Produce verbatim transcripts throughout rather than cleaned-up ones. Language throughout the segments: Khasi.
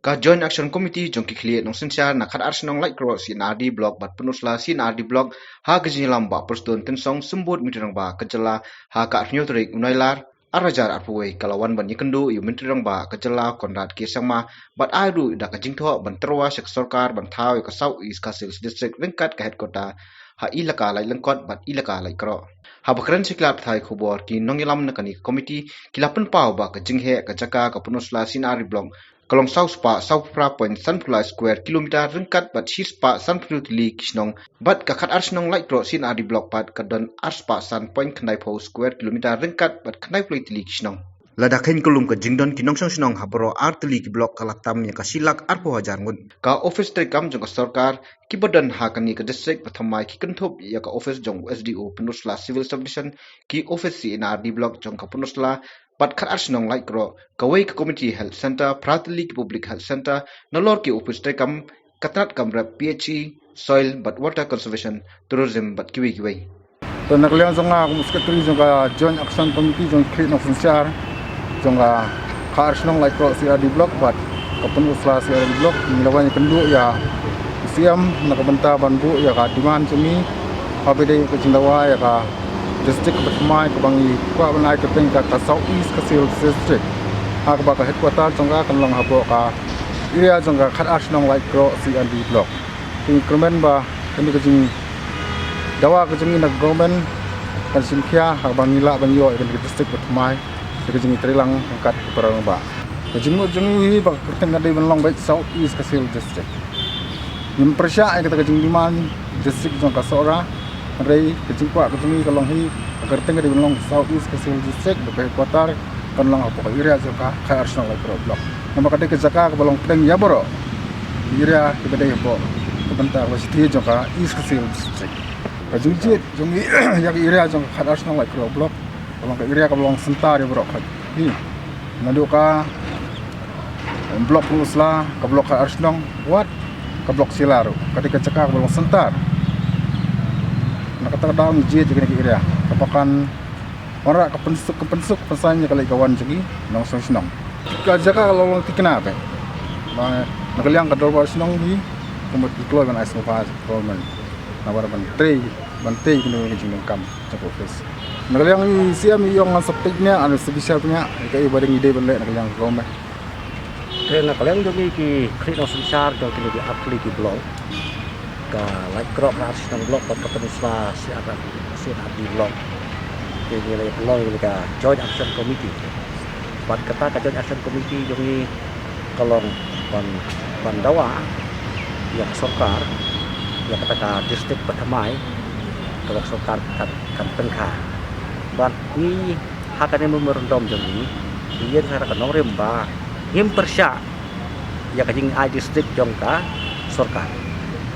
Ka Joint Action Committee jong ki khlieh nongsynshar na khatar shnong Laitkroh C and R D Block bad Pynursla C and R D Block ha ka jingïalam Bah Prestone Tynsong, Symbud Myntri Rangbah ka jylla, ha ka arphew tarik u Nailar ar hajar arphew wei, ka la wan ban ïakynduh ïa u Myntri Rangbah ka jylla Conrad K Sangma, bad ai ruh da ka jingthoh ban tyrwa sha ka sorkar ban thaw ïa ka South East Khasi Hills District ryngkat ka headquarter ha Elaka Laitlyngkot bad Elaka Laitkroh. Haba kren sha ki lad pathai khubor, ki nongïalam na kane ka committee ki la pynpaw ba ka jingheh ka jaka ka Pynursla C and R D Block ka long saw spah saw phra point san phew lai square kilometer ryngkat bad shi spah san phew tylli ki shnong, bad ka khatar shnong Laitkroh C and R D Block pat ka don ar spah san point khyndai phew square kilometer ryngkat bad khyndai phew lai tylli ki shnong. Lada kheiñ kyllum ka jingdon ki nongshong shnong ha baroh ar tylli ki block, ka la tam ïa ka shi lak arphew hajar ngut. Ka ophis treikam jong ka sorkar kiba don ha kane ka district ba thymmai ki kynthup ïa ka ophis jong u S D O Pynursla Civil Subdivision, ki ophis C and R D Block jong ka Pynursla bad khatar shnong Laitkroh, kawei ka community health center, phra tylli ki public health center, nalor ki ophis treikam, ka tnat kam rep, P H E, soil bad water conservation, tourism bad kiwei kiwei. To, na ka liang jong nga kum u secretary jong ka Joint Action Committee jong ki khlieh nongsynshar jong ka khatar shnong Laitkroh C and R D Block bad ka Pynursla C and R D Block, ngi la wan ïakynduh ïa u C M na ka bynta ban buh ïa ka demand jong ngi, haba ïadei ka jingdawa ïa ka district kaba thymmai kaba ngi kwah ban ai kyrteng ka, ka South East Khasi Hills District, ha kaba ka headquarter jong ka kan long hapoh ka area jong ka khatar shnong Laitkroh C and R D Block. Te ngi kyrmen ba kane ka jingdawa ka jong ngi na ka government kan shim khia, ha kaba ngi lah ban ïoh ïa kane ka district ba thymmai ïa ka jingïatreilang ryngkat ki para rangbah. Ka jingmut jong ngi hi ba ka kyrteng ka dei ban long beit South East Khasi Hills District. Ngim pyrshah ïa kata ka jingdemand district jong ka Sohra, hynrei ka jingkwah ka jong ngi ka long hi, ka kyrteng ka dei ban long South East Khasi Hills District, bad ka headquarter kan long hapoh ka area jong ka khatar shnong Laitkroh Block. Namar ka dei ka jaka kaba long pdeng ïa baroh ki area kiba dei hapoh ka bynta kaba shiteng jong ka East Khasi Hills District. Ka jingjied jong ngi ïa ka area jong ka khatar shnong Laitkroh Block, ka long ka area kaba long center ïa baroh khoit. Hi, naduh ka block Pynursla, ka block khatar shnong, wat ka block Shella ruh, ka dei ka jaka kaba long center. Na kata ka daw ngi jied ïa kane ka area kaba kan wanrah ka pynsuk, ka pynsuk pynsan ïa ka leit ka wan jong ki nongshong shnong. Ka jaka ka long thikna beit. Ba na ka liang ka dorbar shnong hi, kumba ki kloi ban ai sngewbha jong ka government, namar ban trei, ban trei kine ki jingdonkam jong ka office. Na ka liang i C M i ong ngan sa peit ne, ngan sa bishar ne ïa kaei ba dang i dei ban leh na ka liang ka government. Te na ka liang jong ngi ki khlieh nongsynshar jong kine ki artylli ki block, ka Laitkroh khatar shnong block bad ka Pynursla C R, C R D block, te ngi la pynlong ïa ka Joint Action Committee. Bad kata ka Joint Action Committee jong ngi ka long ban, ban dawa ïa ka sorkar ïa kata ka district ba thymmai, kaba ka sorkar kan, kan pynkha. Bad ngi ha kane ka memorandum jong ngi, ngi ïeng ha ka nongrim ba ngim pyrshah ïa ka jingai district jong ka sorkar.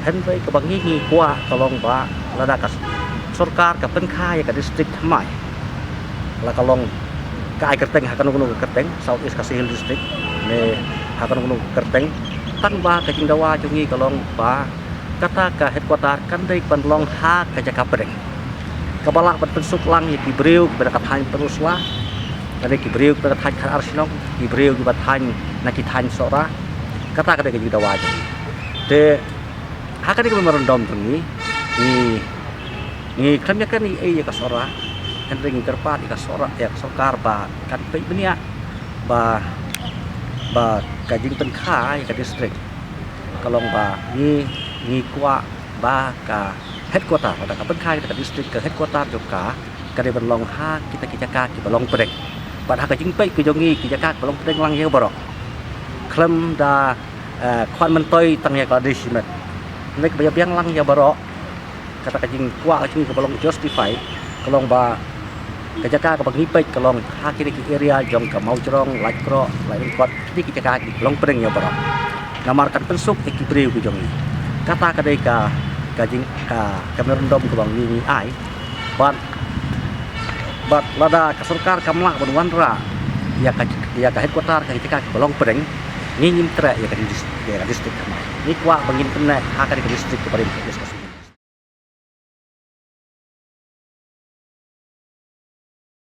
Hynrei kaba ngi, ngi kwah ka long ba lada ka sorkar ka pynkha ïa ka district thymmai, la ka long ka ai kyrteng ha kano kano ka kyrteng, South East Khasi Hills District ne ha kano kano ka kyrteng, tang ba ka jingdawa jong ngi ka long ba kata ka headquarter kan dei ban long ha ka jaka pdeng, kaba lah ban pynsuk lang ïa ki briew kiba na ka thaiñ Pynursla, lane ki briew kiba na ka thaiñ khatar shnong, ki briew kiba thaiñ na ki thaiñ Sohra. Kata ka dei ka jingdawa jong ngi. Te ha kane ka memorandum jong ngi, ngi, ngi khlem ïakren ei ei ïa ka Sohra, hynrei ngi kyrpad ïa ka Sohra, ïa ka sorkar ba kan peit bniah ba, ba ka jingpynkha ïa ka district ka long ba ngi, ngi kwah ba ka headquarter, lada ka pynkha ïa ka district, ka headquarter jong ka ka dei ban long ha kita ki jaka kiba long pdeng. Bad ha ka jingpeit ka jong ngi, ki jaka kiba long pdeng lang ïa baroh, khlem da, eh, khwan myntoi tang ïa ka Ladei Shimet, ne kiba ïa biang lang ïa baroh. Kata ka jingkwah ka jong ngi kaba long justify ka long ba ka jaka kaba ngi peit ka long ha kine ki area jong ka Mawjrong, Laitkroh, Laitlangkot, kine ki jaka kiba long pdeng ïa baroh. Namar kan pynsuk ïa ki briew ki jong ngi. Kata ka dei ka, ka jing, ka, ka memorandum kaba ngi, ngi ai. Bad, bad lada ka sorkar kam lah ban wanrah ïa ka, ïa ka headquarter ha ki jaka kiba long pdeng, ngi ngim treh ïa ka dis-, ïa ka district. Ngi kwah ba ngin pynneh ha ka district kaba rim ka district.